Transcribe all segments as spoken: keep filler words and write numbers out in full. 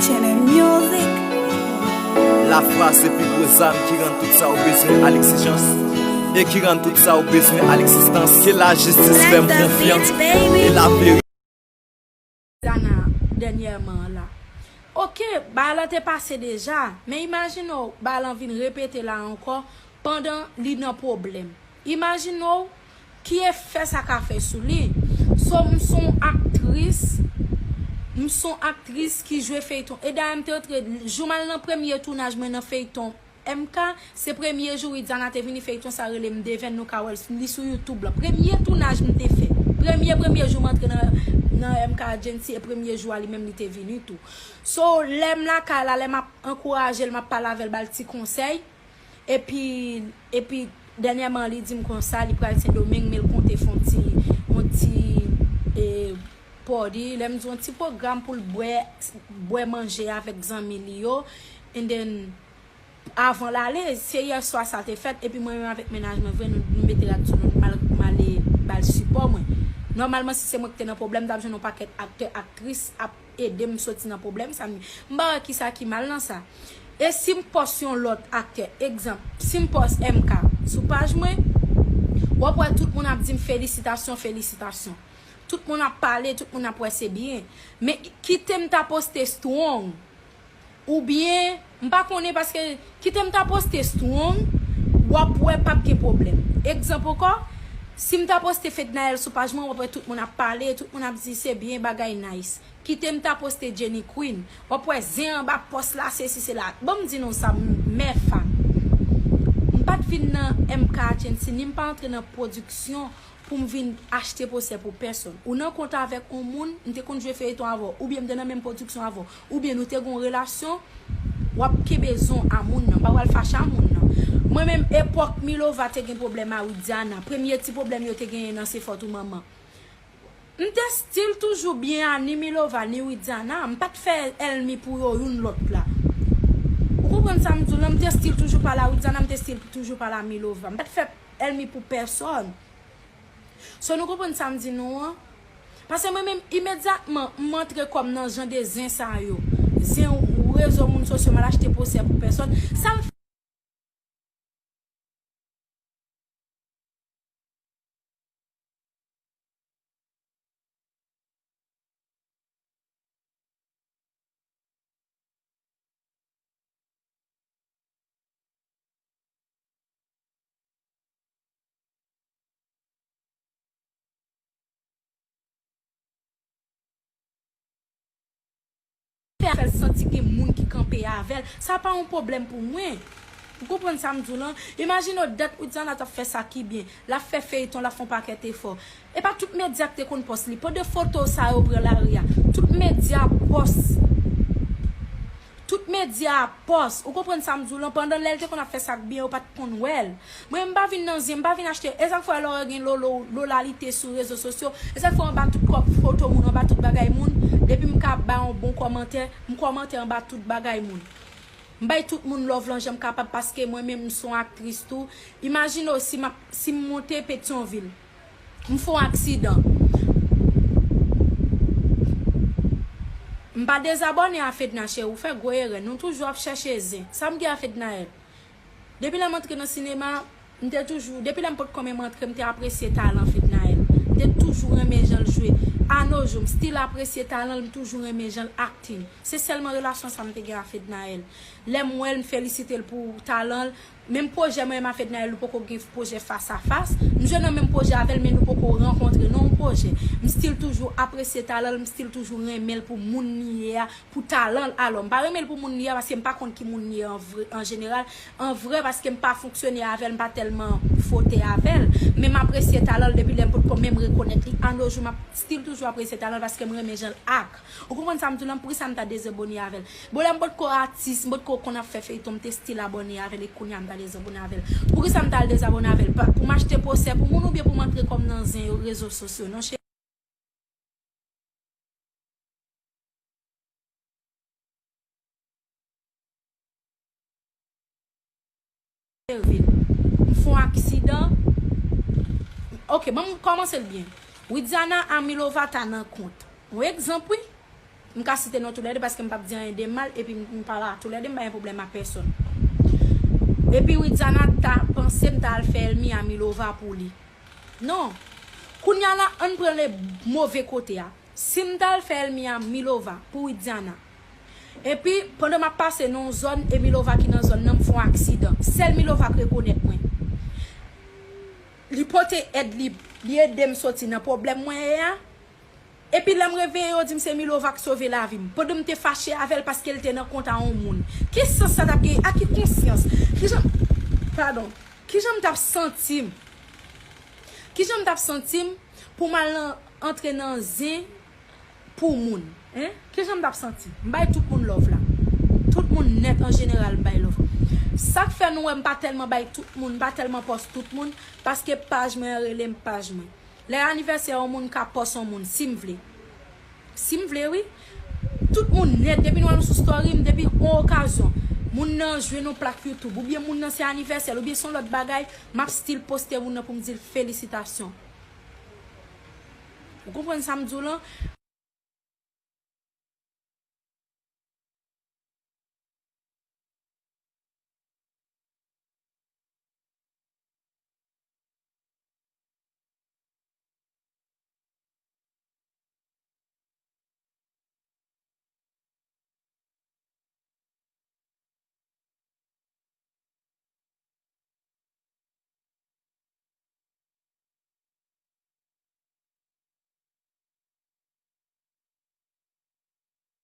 Channel Music. Lafwa se pi gwo zam ki rann tout sa w bezwen a legzijans e ki rann tout sa w bezwen a legzistans. Ke lajistis fè m konfyans e laverite. Zana dènyèman an la. Oke, bagay lan te pase deja, men imajine w, bagay lan vin repete la ankò pandan li nan pwoblèm. Imajine w ki efè sa ka fè sou li. So, m se yon aktris, m se yon aktris ki jwe feyton. E dayè, m te antre, jou m al nan premye tounaj mwen nan feyton M K, se premye jou Widiana te vini, feyton sa rele M Devèn, nou ka wè l, li sou YouTube la. Premye tounaj m te fè, premye, premye jou m antre nan, nan M K Agency, e premye jou a li menm li te vini tou. So, lè m lakay la, lè m ap ankouraje l, m ap pale avè l, ba l ti konsèy. Epi, epi dènyèman, li di m konsa, li pral Sendomeng, men l konte fè yon ti, yon ti, e, party. Lè m di yon ti pwogram pou l bwè, bwè manje avèk zanmi li yo. And then, avan l ale, se yè swa sa te fèt, epi mwen menm avèk mennaj mwen, vre, nou, nou mete rad sou nou, m al, m ale ba l sipò mwen. Nòmalman, si se mwen ki te nan pwoblèm, m t ap jwenn yon pakèt aktè, aktris ap ede m soti nan pwoblèm sa, men m pa wè kisa ki mal nan sa. E si m pòs yon lòt aktè, egzanp, si m pòs M K sou paj mwen, w ap wè tout moun ap di m felisitasyon, felisitasyon. Tout moun ap pale, tout moun ap wè se byen. Men kite m ta poste strong, oubyen, m pa konnen paske kite m ta poste strong, w ap wè p ap gen pwoblèm. Egzanp ankò, si m ta poste Fednaelle sou paj mwen, w ap wè tout moun ap pale, tout moun ap di se byen, bagay nice. Kite m ta poste Jenny Queen. W ap wè zen anba pòs la, sesi, sela. Ban m di nou sa, m, mè fa. M pa t vin nan M K Agency, ni m pa antre nan pwodiksyon pou m vin achte pwosè pou pèsonn. Ou nan kont avèk yon moun, m te konn jwe feyton avè w, oubyen m te nan menm pwodiksyon avè w, oubyen nou te gen yon relasyon, w ap kenbe zon a moun nan, m pa pral fache a moun nan. Mwen menm, epòk Milova te gen pwoblèm a Widiana, premye ti pwoblèm yo te genyen nan Se Fòt ou Manman. M te still toujou byen a ni Milova ni Widiana. M pa t fè ènmi pou yo youn lòt la. Ou konprann sa m di w lan? M te still toujou pale a Widiana, m te still toujou pale a Milova. M pa t fè ènmi pou pèsonn. So, nou konprann sa m di nou an? Paske mwen menm, imedyatman m antre kò m nan jan de zen sa yo, zen rezo moun sosyo, m al achte pwosè pou pèsonn. Sa m fè l santi gen moun ki kanpe avè l, sa pa yon pwoblèm pou mwen. Ou konprann sa m di w lan? Imajine w dat Widiana t ap fè sa ki byen. L ap fè feyton, l ap fè yon pakèt efò. E pa tout medya k te konn pòs li. Pandan foto sa yo pran lari a, tout medya pòs. Tout medya pòs. Ou konprann sa m di w lan? Pandan lè l te konn ap fè sa k byen, yo pa t konn wè l. Mwen, m pa vin nan zen, m pa vin achte. E sa k fè lè w gen lolo, lolalite sou rezo sosyo. E sa k fè anba tout kò, foto moun, anba tout bagay moun, depi m ka bay yon bon kòmantè, m kòmante anba tout bagay moun. M bay tout moun love lan jan m kapab paske mwen menm m se yon aktris tou. Imajine w si m ap, si m monte Petyonvil, m fè yon aksidan. M pa dezabòne a Fedna cheri, ou fè gwo erè. Nou toujou ap chèche zen. Sa m gen a Fednaelle? Depi lè m antre nan sinema, m te toujou, depi lè m potko menm antre, m te apresye talan Fednaelle. M te toujou renmen jan l jwe. A no jou, m still apresye talan l, m toujou renmen jan l acting. Se sèlman relasyon sa m te gen a Fednaelle. Lè m wè l, m felisite l pou talan l. Menm pwojè mwen menm a Fednaelle, nou poko gen pwojè fas a fas. M jwe nan menm pwojè avè l, men nou poko rankontre nan yon pwojè. M still toujou apresye talan l, m still toujou renmen l pou moun li ye a, pou talan l. Alò, m pa renmen l pou moun li ye a, paske m pa konn ki moun li ye an vre, an jeneral. An vre, paske m pa fonksyone avè l, m pa tèlman fwote avè l. Men m apresye talan l depi lè m potko menm rekonèt li. A no jou, m ap still toujou apresye talan l paske m renmen jan l ak. Ou konprann sa m di w lan? Poukisa m ta dezabòne avè l? Bon, lè m potko atis, m potko konn ap fè feyton, m te still abòne avè l, e kounye a m ta dezabòne avè l. Poukisa m ta al dezabòne avè l? Pa, pou m achte pwosè pou moun oubyen pou m antre kò m nan zen yo, rezo sosyo? Non, cheri. M fè yon aksidan. Ok, ban m kòmanse l byen. Widiana a Milova ta nan kont. Yon egzanp, wi. M ka site non toulède paske m p ap di anyen de mal, epi m, m pa la toulède, m pa gen pwoblèm ak pèsòn. Epi Widiana ta panse m ta al fè ènmi a Milova pou li. Non. Kounye a la, ann pran le move kote a. Si m t al fè ènmi a Milova pou Widiana, epi pandan m ap pase nan yon zòn, e Milova ki nan zòn nan, m fè yon aksidan, sèl Milova k rekonèt mwen. Li pote èd li, li ede m soti nan pwoblèm mwen ye a. Epi lè m reveye, yo di m se Milova k sove lavi m. Pandan m te fache avè l paske l te nan kont a yon moun. Ki sans sa t ap gen? A ki konsyans? Kijan, padon. Kijan m t ap santi m? Kijan m t ap santi m pou m al nan, antre nan zen pou moun? Hein? Kijan m t ap santi m? M bay tout moun love la. Tout moun nèt an jeneral m bay love. Sa k fè nou wè m pa tèlman bay tout moun, m pa tèlman pòs tout moun, paske paj mwen an rele m paj mwen. Lè anivèsè yon moun ka pòs yon moun, si m vle. Si m vle, wi. Tout moun nèt, depi nou wè m sou story m, depi yon okazyon, moun nan jwenn yon plak YouTube, oubyen moun nan se anivèsè l, oubyen se yon lòt bagay, m ap still poste moun nan pou m di l felisitasyon. Ou konprann sa m di w lan?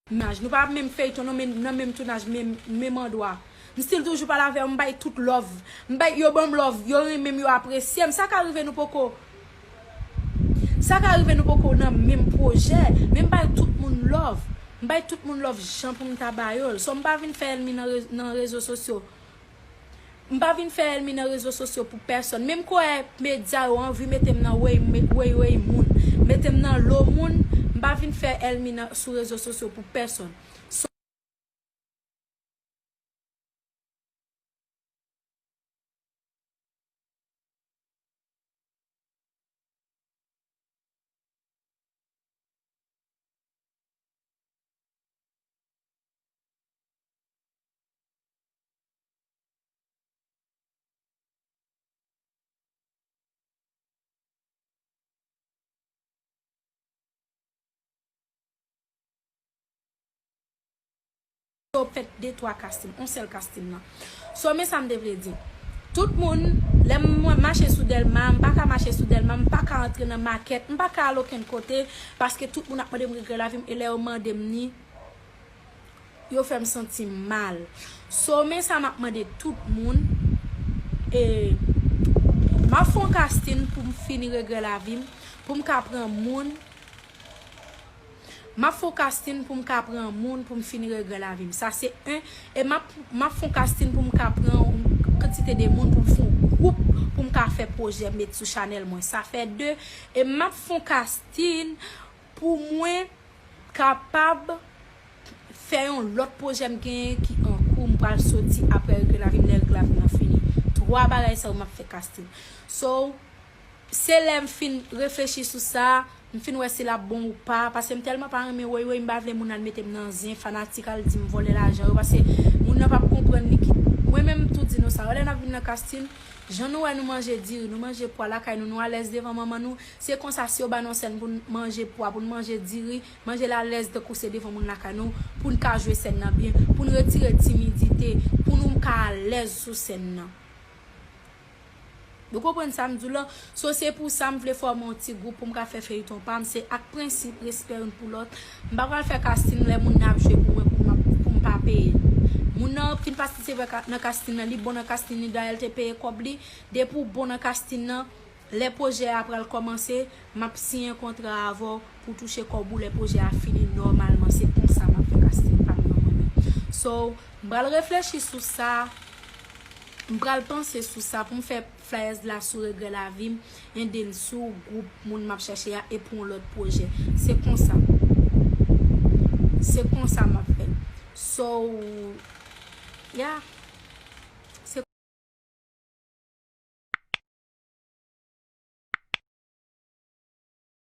Tounaj. Nou pa menm feyton, non, men nan menm tounaj, menm, menm andwa. M still toujou pale avè yo, m bay tout love. M bay, yo ban m love, yo renmen m, yo apresye m. Sa ka rive nou poko, sa ka rive nou poko nan menm pwojè, men m bay tout moun love. M bay tout moun love jan pou m ta ba yo l. So, m pa vin fè ènmi nan re-, nan rezo sosyo. M pa vin fè ènmi nan rezo sosyo pou pèsòn. Menm kwè medya yo anvi mete m nan wey, me-, wey, wey moun. Mete m nan lo moun. M pa vin fè ènmi nan, sou rezo sosyo pou pèsòn. So, Yo fè de twa casting, on sèl casting nan. So, men sa m te vle di. Tout moun, lè m, mwen mache sou Dèlma, m pa ka mache sou Dèlma, m pa ka antre nan makèt, m pa ka al okenn kote, paske tout moun ap mande m regrè lavi m, e lè yo mande m ni, yo fè m santi m mal. So, men sa m ap mande tout moun, e, m ap fè yon casting pou m fini regrè lavi m, pou m ka pran moun. M ap fè yon casting pou m ka pran moun, pou m fini regrè lavi m. Sa se en. E m ap, m ap fè yon casting pou m ka pran yon kantite de moun, pou m fè yon gwoup, pou m ka fè pwojè m met sou chanèl mwen. Sa fè de. E m ap fè yon casting pou mwen kapab fè yon lòt pwojè m genyen ki an kou, m pral soti apre regrè lavi m, lè regrè lavi m nan fini. Twa bagay sa yo m ap fè casting. So, se lè m fin reflechi sou sa, m fin wè si l ap bon ou pa, paske m tèlman pa renmen woy woy, m pa vle moun al mete m nan zen, fanatik al di m vòlè lajan yo, paske moun nan p ap konprann li ki, mwen menm m tou di nou sa, wè lè n ap vin nan casting, jan nou wè nou manje diri, nou manje pwa lakay nou, nou alèz devan manman nou, se konsa si yo ba nou sèn pou n manje pwa, pou n manje diri, manje l alèz tankou se devan moun lakay nou, pou n ka jwe sèn nan byen, pou n retire timidite, pou nou ka alèz sou sèn nan. Nou konprann sa m di w lan? So, se pou sa m vle fòme yon ti gwoup pou m ka fè feyton pa m. Se ak prensip, respè youn pou lòt. M pa pral fè casting lè moun nan ap jwe pou mwen, pou m ap, pou m pa peye l. Moun nan fin patisipe ka-, nan casting nan, li bon nan casting li, dayè l te peye kòb li. Depi w bon nan casting nan, lè pwojè a pral kòmanse, m ap siyen kontra avè w pou touche kòb ou lè pwojè a fini nòmalman. Se konsa m ap fè casting pa m nan mwen menm. So, m pral reflechi sou sa, m pral panse sou sa pou m fè flyers la sou regrè lavi m, and then sou gwoup moun m ap chèche a e pou yon lòt pwojè. Se konsa. Se konsa m ap fè l. So, yeah.